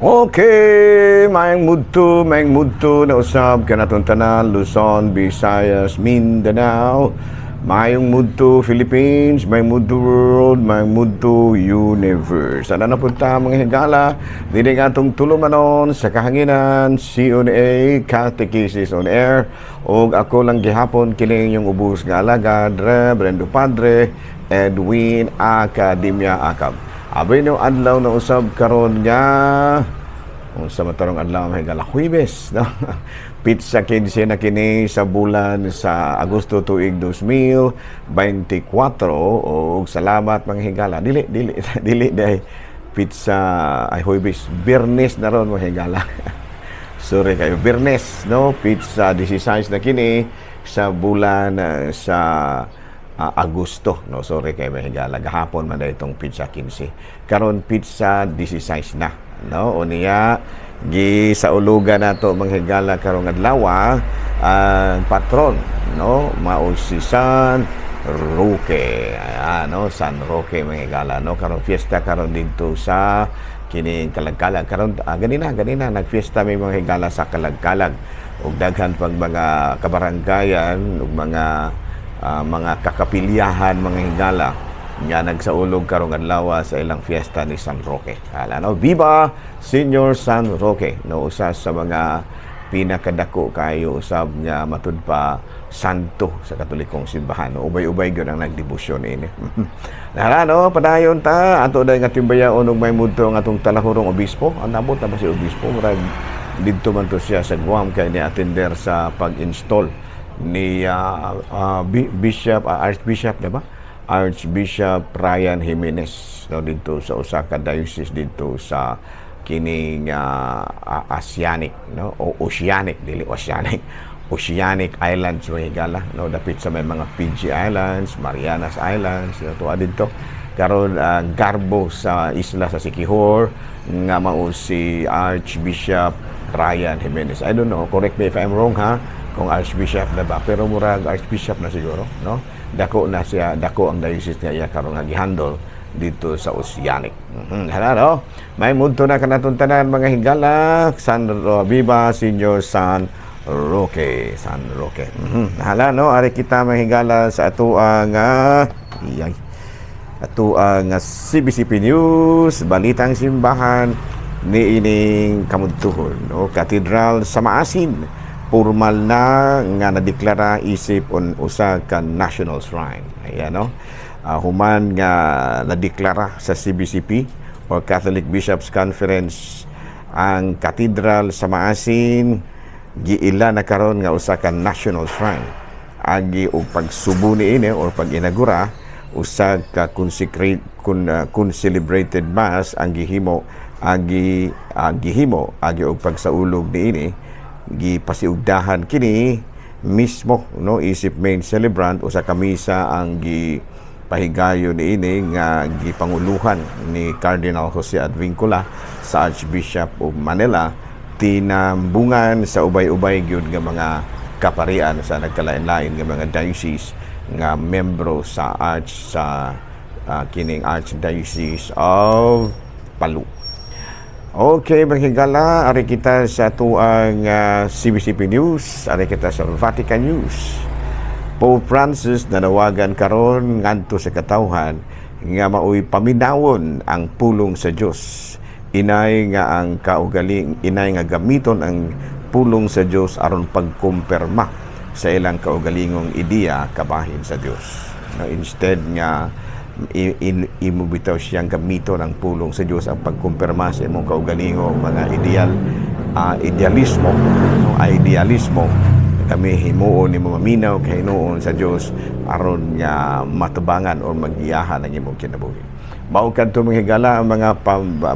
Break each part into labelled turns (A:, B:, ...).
A: Okay, maayong mudto na usab kanatong tanan, Luzon, Visayas, Mindanao, maayong mudto Philippines, maayong mudto world, maayong mudto universe. Sana napunta, mga higala, dili nga atong tulumanon sa kahanginan, CONA, Catechesis on Air, ug ako lang gihapon kini inyong ubos nga alagad, Reverendo Padre Edwin Academia Acab. Abi no adlaw na usab karon nga unsa matarong adlaw, mga higala? Huwebes, no? Petsa 15 na kini sa bulan sa Agosto, tuig 2024. Ug salamat, mga higala. Dili, dili, dili diay petsa ay Huwebes, Biyernes na ron, mga higala. Sorry kayo, Biyernes, no? Petsa 16 na kini sa bulan sa Agosto, no? Sorry kay, mga higala, gahapon man itong petsa 15, karon petsa 16 na, no? Unya gi saulugan nato, mga higala, karong adlaw ang patron, no? Mao si San Roque. Ayan, no? San Roque, mga higala, no? Karon fiesta karon didto sa kining Kalagkalag karon. Ganina ganina nagfiesta may, mga higala, sa Kalagkalag ug daghan pang mga kabaranggayan ug mga kakapilyahan, mga higala, nga nagsaulog karong adlaw sa ilang fiesta ni San Roque. Hala, no? Viva Senior San Roque, no? Usa sa mga pinakadako kayo usab nga matud pa santo sa Katolikong simbahan. No? Ubay-ubay gyud ang nagdebosyon ini. Nara, no, padayon ta ato dahil nga timbayaon og may mudto ang atong talahurong obispo. Ang nabot na ba si obispo? Murag didto man to siya sa Guam kay ni attender sa pag-install ni Bishop, Archbishop, di ba? Archbishop Ryan Jimenez, no, didto sa usa ka diocese didto sa kining Asianic, no, o Oceanic, dili Oceanic, Oceanic Islands, mga higala, no, dapit sa may mga Fiji Islands, Marianas Islands, no, tuwa didto karon ang garbo sa isla sa Siquijor nga mao si Archbishop Ryan Jimenez. I don't know, correct me if I'm wrong ha, kung Archbishop na ba, pero murag Archbishop na siguro, no? Dako na siya, dako ang diocese niya iya karon nga gihandle dito sa Oceanic. Hala, no? May mudto na kanatong tanan, mga higala. San Viva Senior San Roque, San Roque. Hala, no, ari kita, mga higala, sa ato ang iyay. Ato ang CBCP News, Balitang Simbahan ni ining kamudtuhon, no? Katedral sa Maasin formal na nga nadeklara isip on usa ka national shrine. Ayan, no? Human nga nadeklara sa CBCP or Catholic Bishops Conference ang Katedral sa Maasin, giila na karon nga usa ka national shrine. Agi og pagsubo niini or pag-inagura, usa ka consecrate kun concelebrated mass ang gihimo agi og pagsaulog niini. Gipasiugdahan kini mismo, no, isip main celebrant. Usa ka misa ang gipahigayon niini nga gipanguluhan ni Cardinal Jose Advincula sa Archbishop of Manila, tinambungan sa ubay-ubay gyud nga mga kaparian sa nagkalain-lain nga mga diocese nga membro sa arch sa kining Archdiocese of Palu. Okay, mga higala, ari kita sa atuang CBCP News, ari kita sa Vatican News. Pope Francis nanawagan karon ngadto sa katawhan nga maoy paminawon ang pulong sa Dios. Inay nga ang kaugaling, inay nga gamiton ang pulong sa Dios aron pagkumpirma sa ilang kaugalingong ideya kabahin sa Dios. No, instead nga imo bitaw siyang gamiton ang pulong sa Dios ang pagkumpirma sa imong kaugalingong mga ideal, idealismo, no, idealismo, kami himuon nimo maminaw kay hinuon sa Dios aron nga matubangan o magiyahan ang imong kinabuhi. Mao kadto, mga higala, ang mga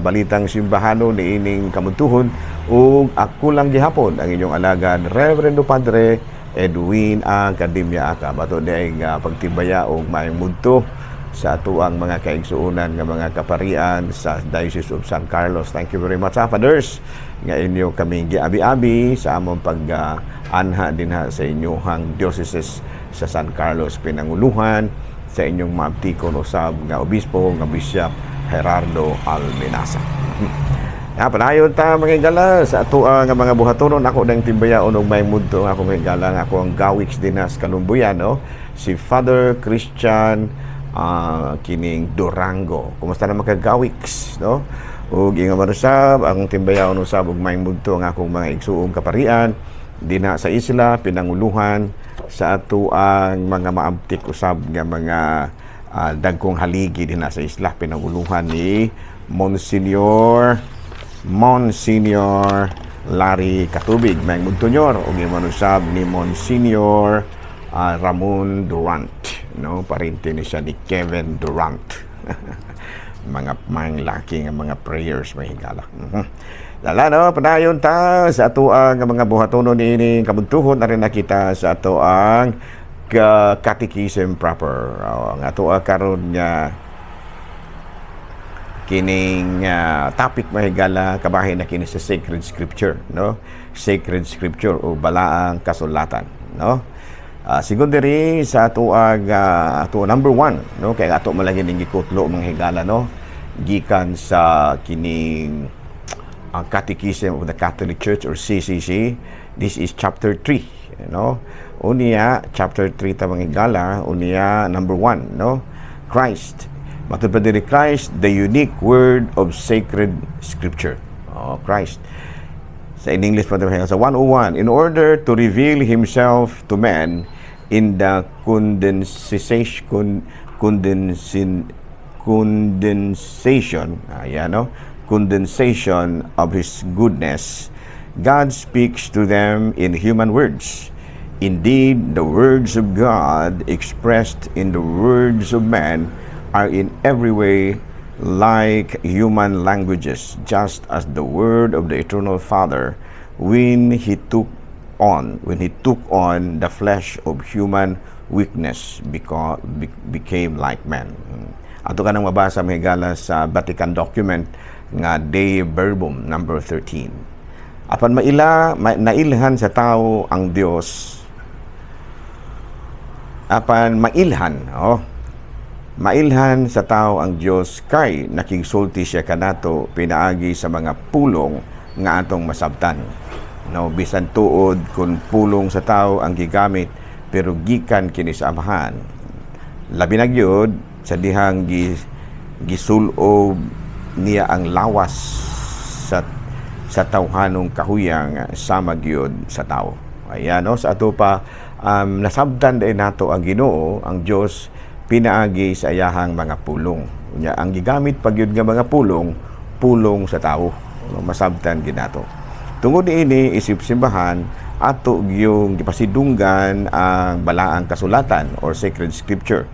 A: balitang simbahano niining kamuntuhon ug ako lang gihapon ang inyong alagad, Reverendo Padre Edwin Academia Aka. Bato di nga pagtibaya og maayong mudto sa atuang mga kaigsuonan nga mga kaparian sa Diocese of San Carlos. Thank you very much, ha, Fathers, nga inyo kaming giabi-abi sa among pag-anha dinha sa inyong dioceses sa San Carlos, pinanguluhan sa inyong maabtikon usab nga obispo nga Bishop Gerardo Almenaza. Ya, padayon ta, mga higala, sa ato nga mga buhatonon. Ako nang timbayaon og may mudto nga ako, mga higala, nga ako ang gawiks dinas Kalumbuyan, no, si Father Christian kining Durango. Kumusta na mga gawiks, no? Ug ingon man usab ang timbayaon usab og may mudto nga akong mga igsuong kaparian dina sa isla, pinanguluhan sa ato ang mga maabtik usab nga mga dagkong haligi dinha sa isla, pinanguluhan ni Monsignor Larry Katubig. May Montonyor ug ingon usab ni Monsignor Ramon Durant, no, parente ni siya ni Kevin Durant. Mga mang laki nga mga prayers, mga higala. Lala, no, padayon ta sa ato ang mga buhatonon niini kabuntuhon na rin nakita sa ato ang catechism proper. Oh, ang ato karon nga kining topic, mga higala, kabahin na kini sa sacred scripture, no, sacred scripture o balaang kasulatan, no. Sigon diri sa ato ang ato number 1, no, kay ato malagi ning gikutlo, mga higala, no, gikan sa kining Catechism of the Catholic Church or CCC. This is chapter 3, no. Unya chapter 3 ta, mga higala, unya number 1, no. Christ. Matud pa diri, Christ, the unique word of sacred scripture. Oh, Christ. Sa in English pa sa 101, in order to reveal himself to man in the condensation, ayan, no? Condensation of his goodness, God speaks to them in human words. Indeed, the words of God expressed in the words of man are in every way like human languages, just as the word of the eternal Father when he took on the flesh of human weakness became like man. Ato ka nang mabasa, mga higala, sa Vatican document nga Dei Verbum number 13. Apan nailhan sa tao ang Dios, apan mailhan, oh, mailhan sa tao ang Dios kay nakigsulti siya kanato pinaagi sa mga pulong nga atong masabtan. No, bisan tuod kung pulong sa tao ang gigamit, pero gikan kini sa Amahan. Labi na gyud sa dihang gisulob niya ang lawas sa tawhanong kahuyang sama gyud sa tao. Ayan, no, sa ato pa nasabtan din nato ang Ginoo, ang Dios, pinaagi sa iyahang mga pulong. Unya ang gigamit pa gyud nga mga pulong, pulong sa tao. No, masabtan gid nato. Tungod niini, isip simbahan, ato gyung gipasidunggan ang balaang kasulatan or sacred scripture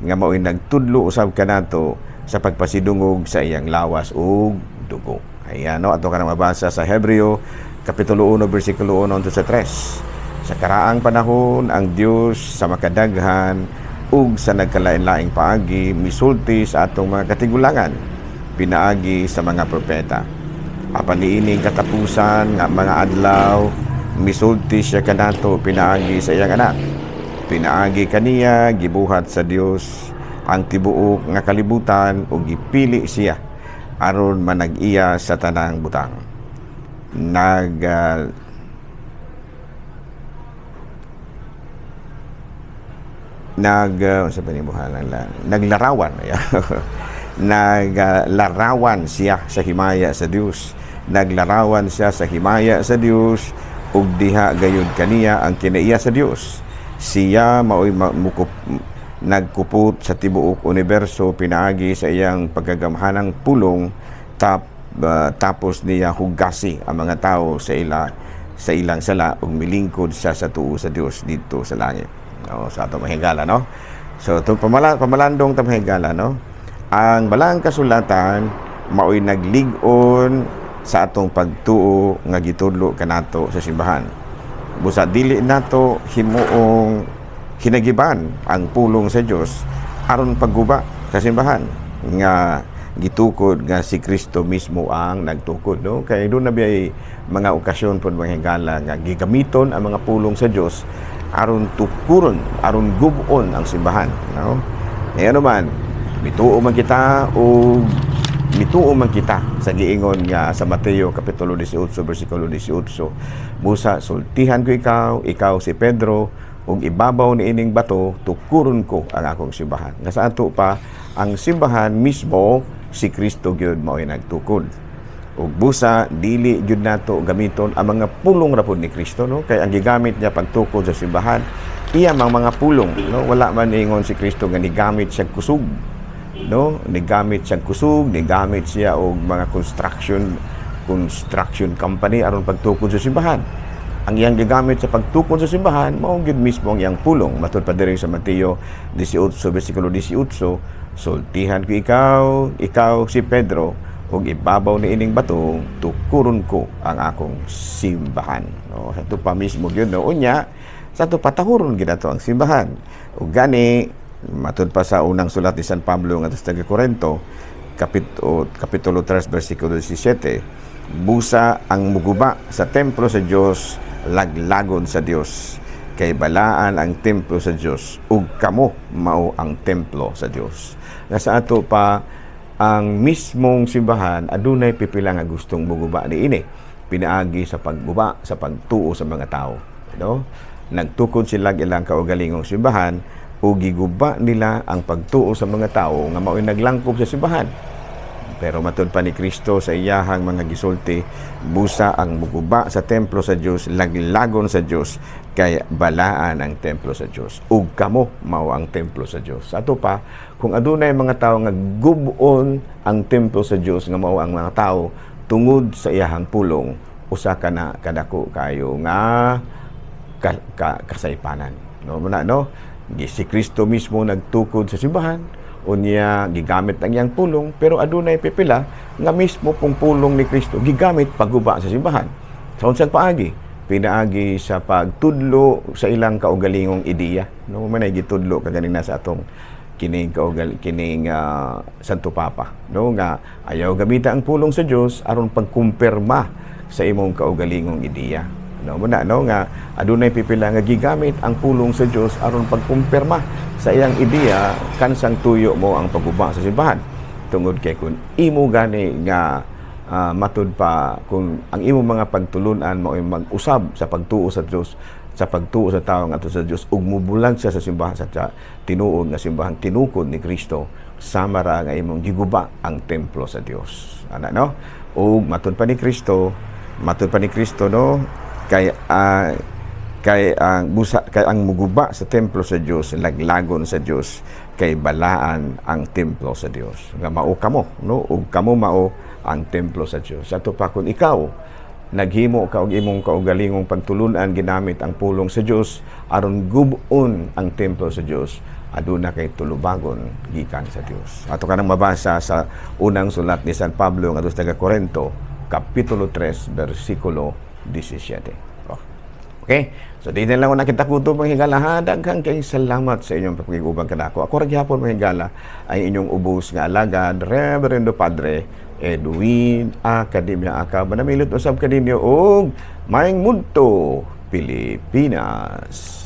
A: nga mao'y nagtudlo usab kanato sa pagpasidungog sa iyang lawas ug dugo. Ayan, no, ato ka nang mabasa sa Hebreo kapitulo 1 bersikulo 1 sa 3. Sa karaang panahon ang Dios sa makadaghan ug sa nagkalain-laing paagi misulti sa atong mga katigulangan pinaagi sa mga propeta. Apan niining katapusan nga mga adlaw misulti siya kanato pinaagi sa iyang anak. Pinaagi kaniya gibuhat sa Dios ang tibuok nga kalibutan ug gipili siya aron manag-iya sa tanang butang. Nag nag sa naglarawan naglarawan siya sa himaya sa Dios, naglarawan siya sa himaya sa Dios ug diha gayud kaniya ang kinaiya sa Dios. Siya maoy nagkupot sa tibuok universo pinaagi sa iyang pagkagamhanang pulong, tapos niya hugasi ang mga tao sa ilang sala ug milingkod siya sa tuo sa Dios didto sa langit. No, sa ato, mga higala, no. So to pamalandong ta, mga higala, no. Ang balaang kasulatan maoy naglig-on sa atong pagtuo nga gitudlo kanato sa simbahan. Busa dili nato himuong hinagiban ang pulong sa Dios aron pagguba sa simbahan nga gitukod nga si Kristo mismo ang nagtukod, no, kay doon na biyay mga okasyon pod, mga higala, nga gigamiton ang mga pulong sa Dios aron tukuron, aron gubon ang simbahan, no. Ngayon naman mituo man kita og Mituo man kita sa giingon nga sa Mateo kapitulo 18 bersikulo 18, "Busa sultihan ko ikaw, ikaw si Pedro, ug ibabaw ni ining bato tukuron ko ang akong simbahan." Nga sa ato pa, ang simbahan mismo, si Kristo gyud mao'y nagtukod. Ug busa dili gyud nato gamiton ang mga pulong ra pud ni Kristo, no, kay ang gigamit niya pagtukod sa simbahan iya mang mga pulong, no? Wala man ingon si Kristo nga nigamit siya kusog, no? Nigamit siya kusog, nigamit siya og mga construction company aron pagtukod sa simbahan. Ang iyang gigamit sa pagtukod sa simbahan mao gyud mismo ang iyang pulong. Matud pa diri sa Mateo 18 bersikulo 18, "Sultihan ko ikaw, ikaw si Pedro, ug ibabaw ni ining bato tukuron ko ang akong simbahan," no? Sa pa mismo gyud, no? Unya sa ato patahuron gyud ato ang simbahan. Ug gani matud pa sa unang sulat ni San Pablo ngadto sa taga Corinto, kapitulo 3 bersikulo 17, "Busa ang muguba sa templo sa Dios laglagon sa Dios, kay balaan ang templo sa Dios ug kamo mao ang templo sa Dios." Nga sa ato pa, ang mismong simbahan adunay pipila nga gustong muguba niini pinaagi sa pagguba sa pagtuo sa mga tao, no? Nagtukod sila ilang kaugalingong simbahan ug giguba nila ang pagtuo sa mga tao nga mao'y naglangkob sa simbahan. Pero matud pa ni Kristo sa iyahang mga gisulti, "Busa ang muguba sa templo sa Dios laglagon sa Dios, kay balaan ang templo sa Dios ug kamo mao ang templo sa Dios." Ato pa, kung adunay mga tawo nga gub-on ang templo sa Dios nga mao ang mga tao tungod sa iyahang pulong, usa ka na kadako kayo nga kasaypanan, no? Muna, no, si Kristo mismo nagtukod sa simbahan, unya gigamit ang iyang pulong, pero adunay pipila nga mismo pong pulong ni Kristo gigamit pagguba sa simbahan. Sa unsang paagi? Pinaagi sa pagtudlo sa ilang kaugalingong ideya, no? Man ay gitudlo kaganina sa atong kining Santo Papa, no, nga ayaw gamita ang pulong sa Dios aron pagkumpirma sa imong kaugalingong ideya, no? Muna, no, nga adunay pipila nga gigamit ang pulong sa Dios aron pagkumpirma sa iyang ideya. Kansang tuyo mo ang pagguba sa simbahan tungod kay kung imo gani nga matud pa kung ang imong mga pagtulunan mao mag-usab sa pagtuo sa Dios, sa pagtuo sa tao ngadto sa Dios, ug mubulag siya sa simbahan, sa tinuod nga simbahan tinukod ni Kristo, sama ra nga imong giguba ang templo sa Dios ana, no? Ug matud pa ni Kristo, no, kay ang busa kay ang muguba sa templo sa Dios laglagon sa Dios, kay balaan ang templo sa Dios nga mao kamo, no, ug kamo mao ang templo sa Dios. Ato pa, kung ikaw naghimo ka og imong kaugalingong pagtulunan, ginamit ang pulong sa Dios aron gub-on ang templo sa Dios, aduna kay tulubagon gikan sa Dios. Ato kanang mabasa sa unang sulat ni San Pablo ngadto sa taga Corinto, kapitulo 3 bersikulo 17. Okay? So, dito lang ako nakita ko ito, mga higala, ha. Daghang kay salamat sa inyong pagkikubang kanako. Ako ra gihapon, mga higala, ay inyong ubos nga alagad, Reverendo Padre Edwin Academia Aka. Manamilit usab kaninyo og maayong mudto, Pilipinas.